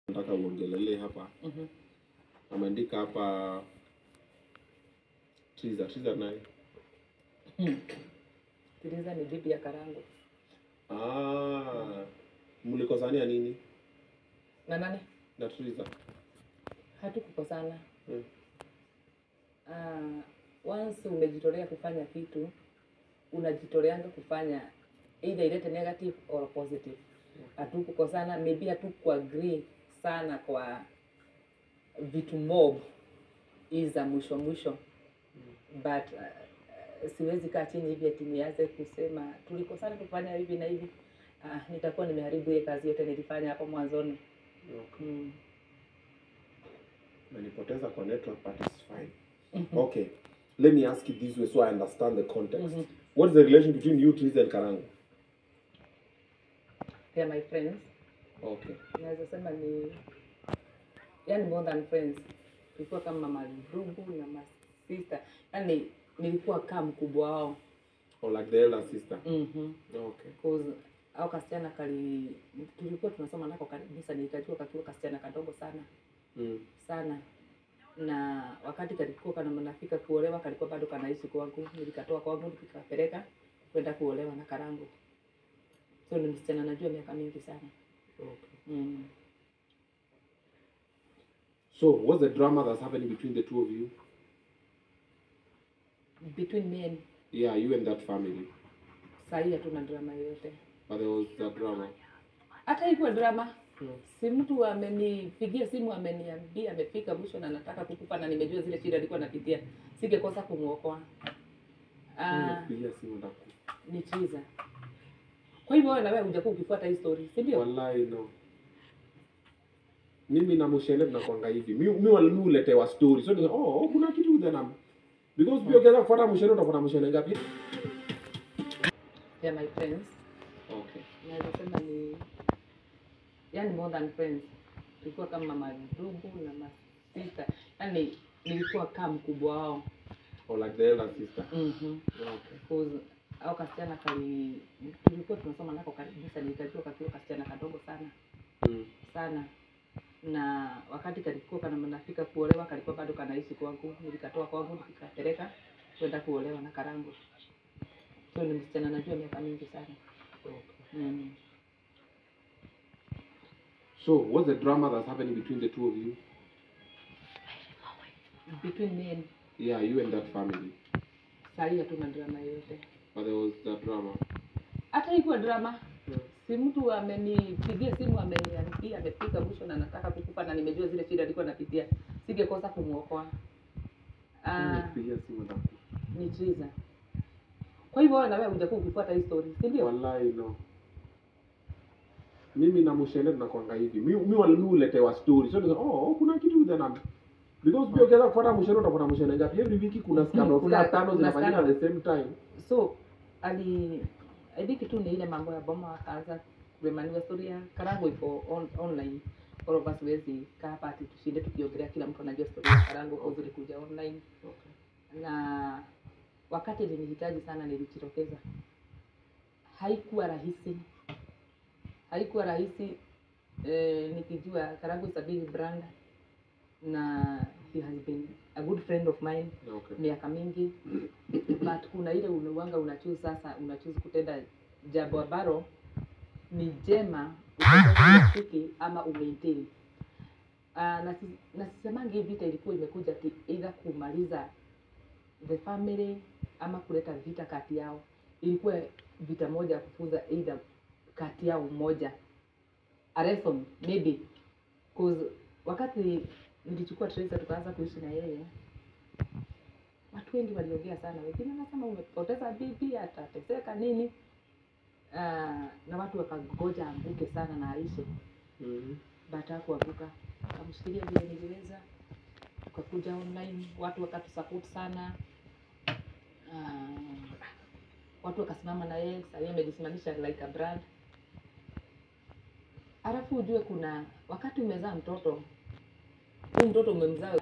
Nataka uongelelee hapa. Ameandika hapa Triza. Triza nani? Triza ni bibi ya Karangu. Ah, mlikosania nini? Na nani? Na Triza. Hatukukosana. Once umejitolea kufanya kitu, unajitoleanga kufanya either ilete negative or positive. Hatukukosana, maybe hatukuagree sana kwa vitu mob za mwisho mwisho. But siwezi kaa chini hivi ati nianze kusema tulikosana kufanya hivi na hivi. Nitakuwa nimeharibu ile kazi yote nilifanya hapo mwanzoni. Okay. Umenipoteza kwa network, but it's fine. Okay. Let me ask it this way so I understand the context. What is the relation between you, Triza, and Karangu? They are my friends. Naweza sema ni yani more than friends. Tulikuwa kama mandugu na masista. Yani nilikuwa kama mkubwa wao. Or like the elder sister. Cause au kasichana kali tulikuwa tunasoma nako kanisa, nilikajua kakiwa kasichana kadogo sana. Sana. Na wakati kalikuwa kana nafika kuolewa, kalikuwa bado kanaishi kwangu. Nilikatoa kwangu nikakapeleka kwenda kuolewa na Karangu. So ni msichana najua miaka mingi sana. So what's the drama that's happening between the two of you? Between me and Yeah, you and that family. Sahi hatuna drama yoyote. But there was that drama. Hata haikuwa drama. Si mtu amenipigia simu ameniambia amefika mwisho na nataka kukufa na nimejua zile shida alikuwa anapitia. Singekosa kumuokoa. Nimekupigia simu ndaku. Ni Triza. Kwa hivyo wewe na wewe hujakuwa ukifuata hii story, si ndio? Wallahi no. Mimi na Mushene tunakuanga hivi. Mi huletewa story. So oh, kuna kitu then I'm because pia ukianza kufuata Mushene utafuata Mushene ngapi? They are my friends. Naweza sema ni yani more than friends. Tulikuwa kama mandugu na masista. Yani nilikuwa kama mkubwa wao. Or like the elder sister. Cause au kasichana kali tulikuwa tunasoma nako kanisa, nilikajua kakiwa kasichana kadogo sana. Sana. Na wakati kalikuwa kana nafika kuolewa, kalikuwa bado kanaishi kwangu. Nilikatoa kwangu nikakapeleka kwenda kuolewa na Karangu. So ni msichana najua miaka mingi sana. So what's the drama that's happening between the two of you? Between me and Yeah, you and that family. Sahi hatuna drama yoyote. But there was that drama. Hata haikuwa drama. Si mtu amenipigia simu ameniambia amefika mwisho na nataka kukufa na nimejua zile shida alikuwa anapitia. Singekosa kumuokoa. Nimekupigia simu ndaku. Ni Triza. Kwa hivyo wewe na wewe hujakuwa ukifuata hii story, si ndio? Wallahi no. Mimi na Mushene tunakuanga hivi. Mi huletewa story. So oh, kuna kitu then I'm because pia ukianza kufuata Mushene utafuata Mushene ngapi? Every wiki kuna scandals tano Kuna zinafanyika scandal. at the same time. So ali I think tu ni ile mambo ya boma akaanza kuremaniwa story ya Karangu iko online. All of us wezi kaa hapa ati tushinde tukiongelea, kila mtu anajua story ya Karangu kwa ilikuja online. Na wakati ilinihitaji sana nilijitokeza. Haikuwa rahisi. Haikuwa rahisi nikijua Karangu is a big brand na he has been a good friend of mine miaka mingi, but kuna ile unakuanga unachoose sasa, unachoose kutenda jambo ambalo ni jema upoteze urafiki ama umaintain. Na sisemangi hii vita ilikuwa imekuja ati either kumaliza the family ama kuleta vita kati yao. Ilikuwa vita moja ya kufunza either kati yao moja, a lesson maybe, 'cause wakati nilichukua Teresa tukaanza kuishi na yeye, watu wengi waliongea sana, wengine wanasema umepoteza bibi, atateseka nini. Na watu wakangoja anguke sana na aishe. But hakuanguka, akamshikilia vile niliweza, tukakuja online, watu wakatusupport sana. Watu wakasimama na yeye. Sasa amejisimamisha like a brand. Alafu ujue kuna wakati umezaa mtoto, huyu mtoto umemzaa,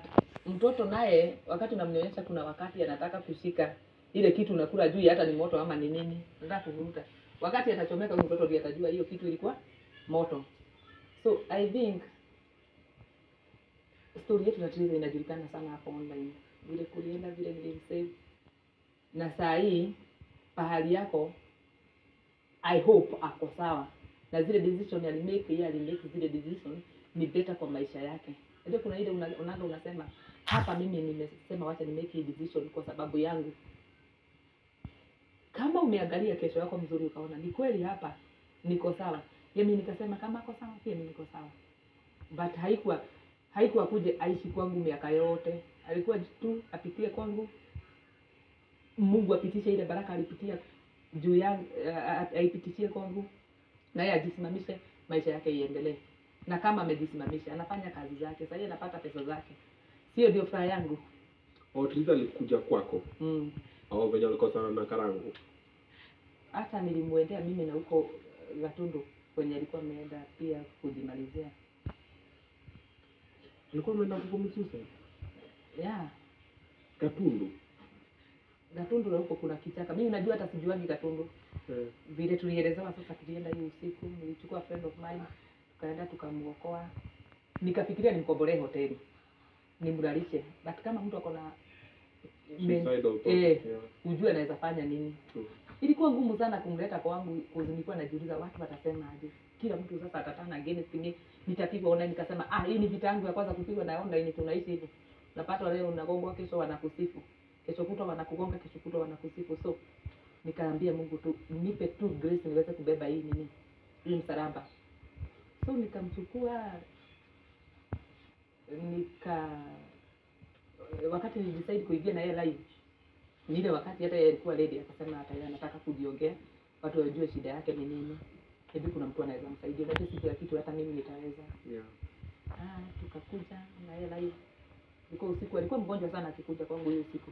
mtoto naye wakati unamnyonyesha, kuna wakati anataka kushika ile kitu unakula juu, hata ni moto ama ni nini, anataka kuvuruta. Wakati atachomeka, huyu mtoto ndiye atajua hiyo kitu ilikuwa moto. So I think Story yetu na Triza inajulikana sana hapo online, vile kulienda, vile nilimsave, na saa hii pahali yako I hope ako sawa na zile decision alimake, yeye alimake zile decision ni better kwa maisha yake. Unajua kuna ile unaanga unasema hapa mimi nimesema wacha ni make hii decision kwa sababu yangu. Kama umeangalia kesho yako mzuri ukaona ni kweli hapa niko sawa, mimi nikasema kama ako sawa pia mimi niko sawa. But haikuwa kuje aishi kwangu miaka yote, alikuwa tu apitie kwangu, Mungu apitishe ile baraka alipitia juu yangu, aipitishie kwangu, na yeye ajisimamishe, maisha yake iendelee. Na kama amejisimamisha, anafanya kazi zake, sasa anapata pesa zake, sio ndio furaha yangu? Oh, Triza alikuja kwako au venye walikosana na Karangu? Hata nilimuendea mimi na huko Gatundu kwenye alikuwa ameenda pia kujimalizia. Alikuwa ameenda kucommit suicide? Yeah. Gatundu? Gatundu na huko kuna kichaka. Mimi najua hata sijuangi Gatundu. Vile tulielezewa sasa, tulienda hiyo usiku, nilichukua friend of mine, tukaenda tukamuokoa. Nikafikiria nimkombolee hoteli, nimlalishe. But kama mtu ako na suicidal thoughts, ujue anaweza fanya nini. True. Ilikuwa ngumu sana kumleta kwangu, nilikuwa najiuliza watu watasema aje. Kila mtu sasa atatana against me, nitapigwa online. Nikasema hii ni vita yangu ya kwanza kupigwa na online, tunaishi hivi. Unapata leo unagongwa, kesho wanakusifu, kesho kutwa wanakugonga, kesho kutwa wanakusifu. So nikaambia Mungu tu nipe tu grace niweze kubeba hii nini, hii msalaba. So nikamchukua, wakati nilidecide kuingia na yeye live, ni ile wakati hata yeye alikuwa ready, akasema hata yeye anataka kujiongea, watu wajue shida yake ni nini, maybe kuna mtu anaweza msaidia. Unajua si kila kitu hata mimi nitaweza. Tukakuja na yeye live. Ilikuwa usiku, alikuwa mgonjwa sana akikuja kwangu hiyo usiku.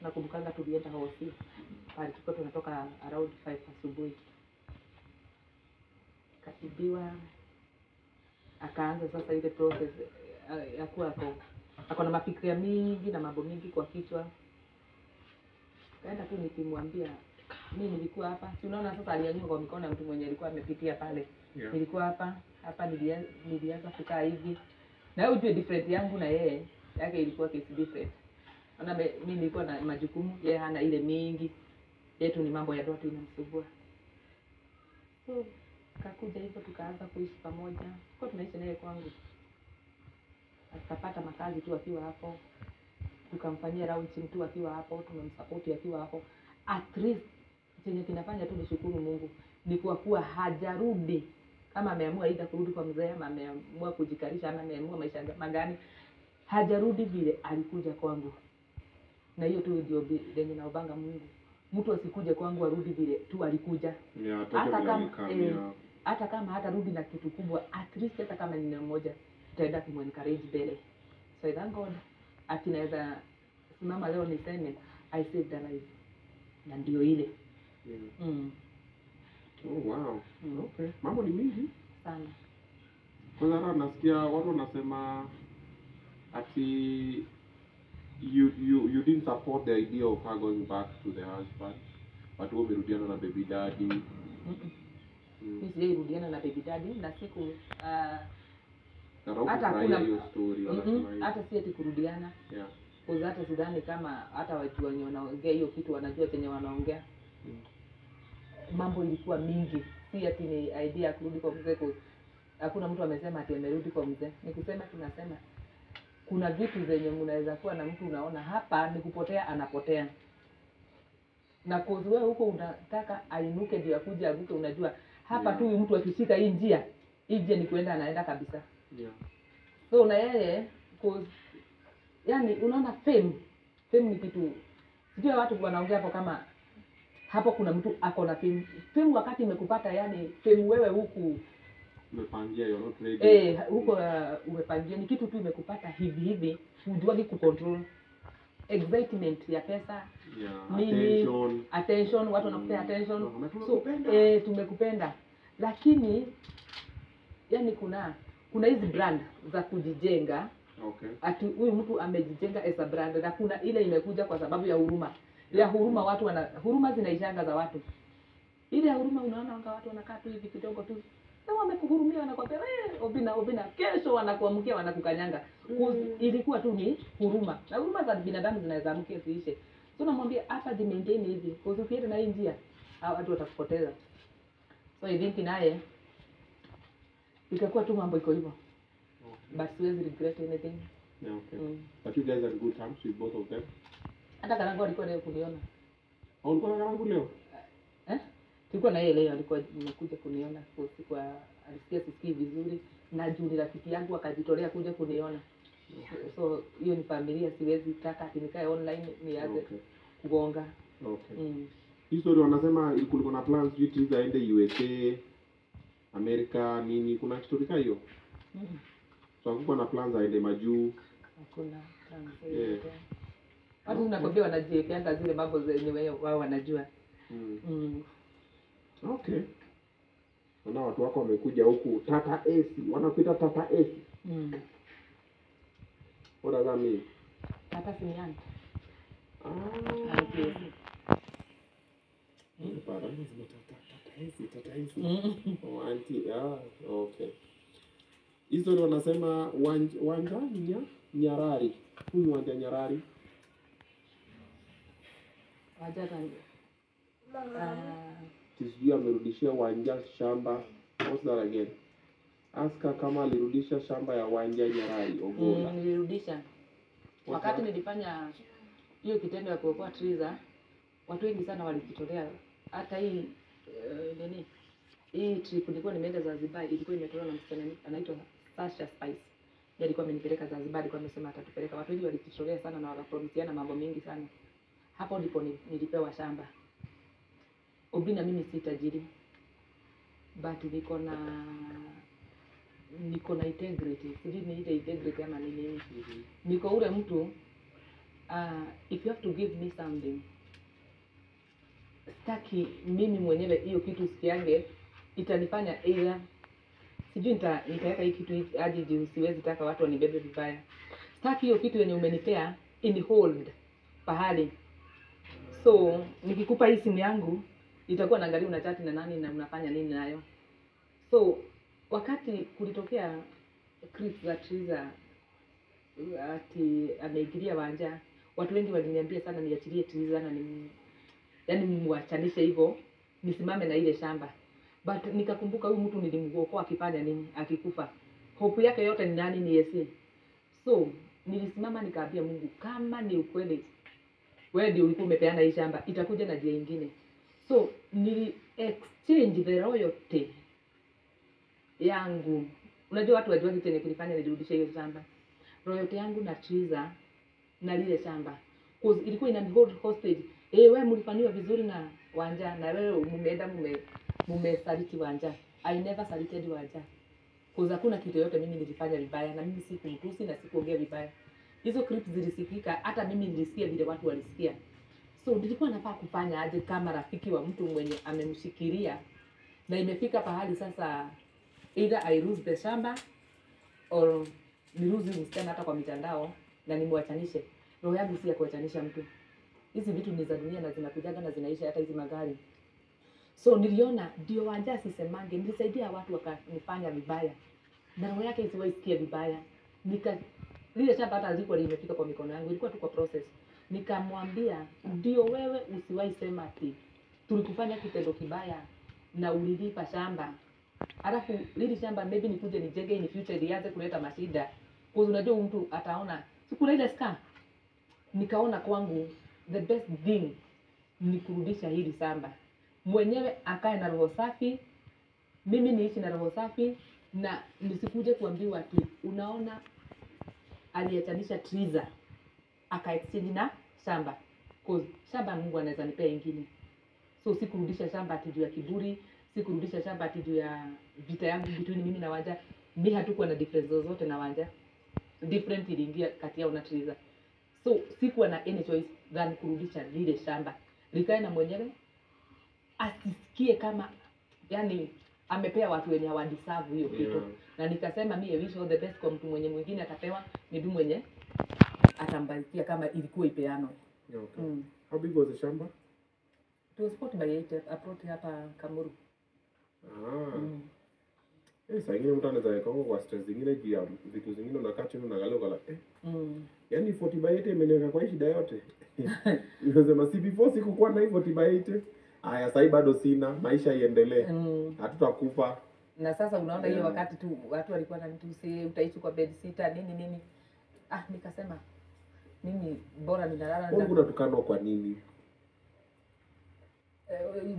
Nakumbukanga tulienda hosi pale, tulikuwa tunatoka around 5 asubuhi. Katibiwa, akaanza sasa ile process ya kuwa ako na mafikira mingi na mambo mingi kwa kichwa. Kaenda tu nikimwambia mimi nilikuwa hapa, si unaona sasa alianyua kwa mikono ya mtu mwenye alikuwa amepitia pale. Nilikuwa hapa, hapa nilianza kukaa hivi. Na wewe ujue different yangu na yeye, yake ilikuwa case different. Maana mimi nilikuwa na majukumu, yeye hana ile mingi. Yetu ni mambo ya ndoa tu inamsumbua. So kakuja hivyo tukaanza kuishi pamoja. Tulikuwa tunaishi naye kwangu. Akapata makazi tu akiwa hapo. Tukamfanyia launching tu akiwa hapo, tumemsupport akiwa hapo. At least chenye kinafanya tu nishukuru Mungu ni kwa kuwa hajarudi. Kama ameamua either kurudi kwa mzee ama ameamua kujikarisha ama ameamua maisha magani, hajarudi vile alikuja kwangu. Na hiyo tu ndio lenye naobanga Mungu. Mtu asikuje kwangu arudi vile tu alikuja. Hata kama, hata kama hatarudi na kitu kubwa, at least hata kama ni mmoja tutaenda kumencourage mbele. So I thank God ati naweza simama leo niseme I saved a life. Na ndio ile. Oh wow. Okay. Mambo ni mingi sana. Kwanza hata nasikia watu wanasema ati you didn't support the idea of her going back to the husband, but wewe umerudiana na baby daddy. Mimi sijairudiana na baby daddy na siku hata hakuna hiyo story wanasema hiyo. Hata si ati kurudiana. Kwa hata sidhani kama hata watu wenye wanaongea hiyo kitu wanajua chenye wanaongea. Mambo ilikuwa mingi, si ati ni idea ya kurudi kwa mzee. Hakuna mtu amesema ati amerudi kwa mzee. Ni kusema tunasema kuna vitu zenye mnaweza kuwa na mtu unaona hapa ni kupotea, anapotea. Na cause wewe huko unataka ainuke ndio akuje aguke, unajua hapa tu huyu mtu akishika hii njia, hii njia ni kuenda anaenda kabisa. So na yeye cause yani unaona fame ni kitu, sijui watu wanaongea hapo kama hapo kuna mtu ako na fame. Fame wakati imekupata, yani fame wewe huku umepangia, you're not ready. Huko umepangia ni kitu tu imekupata hivi hivi, hujuagi kucontrol excitement ya pesa, nini, attention, watu wanakupea attention. So tumekupenda. Lakini yani kuna hizi brand za kujijenga. Ati huyu mtu amejijenga as a brand, na kuna ile imekuja kwa sababu ya huruma. Ya huruma watu wana huruma zinaishanga za watu. Ile ya huruma unaona wanga watu wanakaa tu hivi kidogo tu. Na wamekuhurumia wanakwambia, "Eh, Obina, Obina." Kesho wanakuamkia wanakukanyanga. Ilikuwa tu ni huruma. Na huruma za binadamu zinaweza amkia ziishe. So namwambia hapa jimaintain hivi. Cause ukienda na hii njia, hao watu watakupoteza. So I think naye ikakuwa tu mambo iko hivyo. But siwezi regret anything. Yeah, okay. Mm. But you guys are in good terms with both of them. Hata Karangu alikuwa leo kuniona. Oh, ulikuwa na Karangu leo? Eh? Tulikuwa na yeye leo, alikuwa amekuja kuniona kwa siku, alisikia sisikii vizuri na juu ni rafiki yangu akajitolea kuja kuniona. So hiyo ni familia, siwezi taka ati nikae online nianze kugonga. Okay. Mm. Hii story wanasema kulikuwa na plans sijui Triza aende USA, Amerika nini, kuna story kaa hiyo? Mm. So hakukuwa na plans aende majuu. Hakuna plans Yeah. yoyote. Watu nakwambia wanajiekeanga zile mambo zenye wao wanajua. Mm. Mm. Okay. Naona watu wako wamekuja huku Tata AC, wanakuita Tata AC. Mm. What does that mean? Tata si ni aunt. Ah. Auntie AC. Bara, lazima Tata Tata AC, Tata AC. Mm. Oh, auntie, ah, okay. Hizo ndio wanasema Wanja Nyarari. Huyu Wanja Nyarari. Wajata. Sijui amerudishia Wanja shamba. What's that again? Aska kama alirudisha shamba ya Wanja Nyarari Ogola. Nilirudisha. Wakati that? nilifanya hiyo kitendo ya kuokoa Triza, watu wengi sana walijitolea. Hata hii nini hii trip nilikuwa nimeenda Zanzibar, ilikuwa imetolewa na msichana anaitwa Sasha Spice. Yeye alikuwa amenipeleka Zanzibar, alikuwa amesema atatupeleka. Watu wengi walijitolea sana na wakapromisiana mambo mengi sana. Hapo ndipo nilipewa shamba. Obina, mimi si tajiri, but niko na integrity, sijui niite integrity ama ni nini. Niko ule mtu, if you have to give me something, sitaki mimi mwenyewe hiyo kitu sikiange itanifanya either sijui nitaweka hii kitu hadi juu, siwezi taka watu wanibebe vibaya. Sitaki hiyo kitu yenye umenipea in hold pahali. So nikikupa hii simu yangu itakuwa naangalia unachati na nani na unafanya nini nayo. So wakati kulitokea clip za Triza ati ameingilia Wanja, watu wengi waliniambia sana niachilie Triza na ni, yani mwachanishe hivyo nisimame na ile shamba, but nikakumbuka huyu mtu nilimwokoa akifanya nini, akikufa hope yake yote ni nani? Ni Yesu. So nilisimama nikaambia Mungu, kama ni ukweli wewe ndio ulikuwa umepeana hii shamba, itakuja na njia ingine. So nili exchange the royalty yangu. Unajua watu wajua chenye kilifanya nirudishe hiyo shamba, royalty yangu na Triza na lile shamba, cause ilikuwa ina hold hostage. Eh, wewe mlifanyiwa vizuri na Wanja na wewe mumeenda mumesaliti Wanja. I never saluted Wanja. Cause hakuna kitu yoyote mimi nilifanya vibaya na mimi sikumtusi na sikuongea vibaya. Hizo clips zilisikika, hata mimi nilisikia vile watu walisikia. So nilikuwa nafaa kufanya aje kama rafiki wa mtu mwenye amemshikilia na imefika pahali sasa either I lose the shamba or ni lose msichana hata kwa mitandao na nimwachanishe. Roho yangu si ya kuachanisha mtu. Hizi vitu ni za dunia na zinakujaga na zinaisha, hata hizi magari. So niliona ndio Wanja asisemange, nilisaidia watu wakanifanya vibaya na roho yake isiwahi sikia vibaya. Nika lile shamba hata ziko limefika kwa mikono yangu, ilikuwa tu kwa process. Nikamwambia ndio wewe usiwahi sema ati tulikufanya kitendo kibaya na ulilipa shamba, alafu lili shamba maybe nikuje nijenge in future lianze kuleta mashida, kwa unajua huyu mtu ataona si kuna ile scar. Nikaona kwangu the best thing ni kurudisha hili shamba, mwenyewe akae na roho safi, mimi niishi na roho safi, na nisikuje kuambiwa ati unaona aliachanisha Triza aka exchange na shamba, cause shamba Mungu anaweza nipea ingine. So sikurudisha shamba ati juu ya kiburi, sikurudisha shamba ati juu ya vita yangu between mimi na Wanja. Mi hatukuwa na difference zozote na Wanja, different iliingia kati yao na Triza. So sikuwa na any choice than kurudisha lile shamba likae na mwenyewe, asisikie kama yani amepea watu wenye hawadeserve hiyo kitu. Na nikasema mi I wish all the best kwa mtu mwenye mwingine atapewa, maybe mwenye atambarikia kama ilikuwa ipeanwe. Yeah, okay. Mm. How big was the shamba? It was 40 by 8, a plot hapa Kamuru. Ah. Mm. Saa ingine mtu anaweza weka huko kwa stress zingine juu ya vitu zingine, unakaa chini unaangalia uko like, yaani 40 by 80 imeniweka kwa hii shida yote. Unasema si before sikukuwa na hii 40 by 80. Aya, sahii bado sina, maisha iendelee. Hatutakufa. Na sasa unaona hiyo wakati tu watu walikuwa wananitusi, utaishi kwa bed sita nini nini. Ah, nikasema mimi bora ninalala Wewe unatukanwa kwa nini?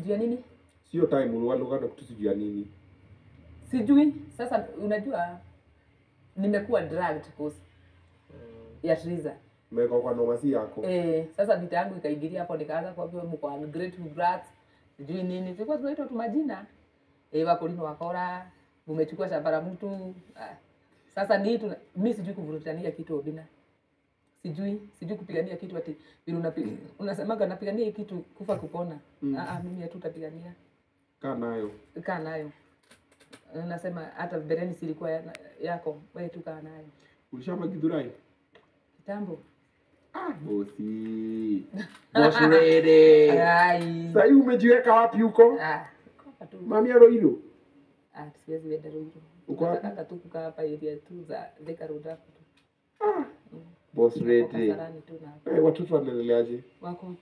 Juu ya nini? Sio time uliwalugana kutusi juu ya nini? Sijui. Sasa unajua nimekuwa dragged cause ya Triza. Umewekwa kwa noma si yako. Sasa vita yangu ikaingilia hapo, nikaanza kuambiwa mko ungrateful brats, sijui nini. Tulikuwa tunaitwa tu majina. Wakulima wakora, umechukua shamba la mtu. Ah. Sasa ni mimi sijui kuvurutania kitu Obina. Sijui kupigania kitu ati vile unasemaga napigania hii kitu kufa kupona. Mimi hatutapigania. Kaa nayo. Kaa nayo. Unasema hata mbeleni silikuwa yako, wewe tu kaa nayo. Ulishama Githurai? Kitambo. Ah, bosi. Boss ready. Ai. Sasa umejiweka wapi huko? Ah, hapa tu. Mami ya Roiro. Ah, siwezi enda Roiro. Uko wapi? Nataka tu kukaa hapa area tu za Thika Road hapo tu. Ah. Boss ready. Kasarani tu na Watoto wanaendeleaje? Wako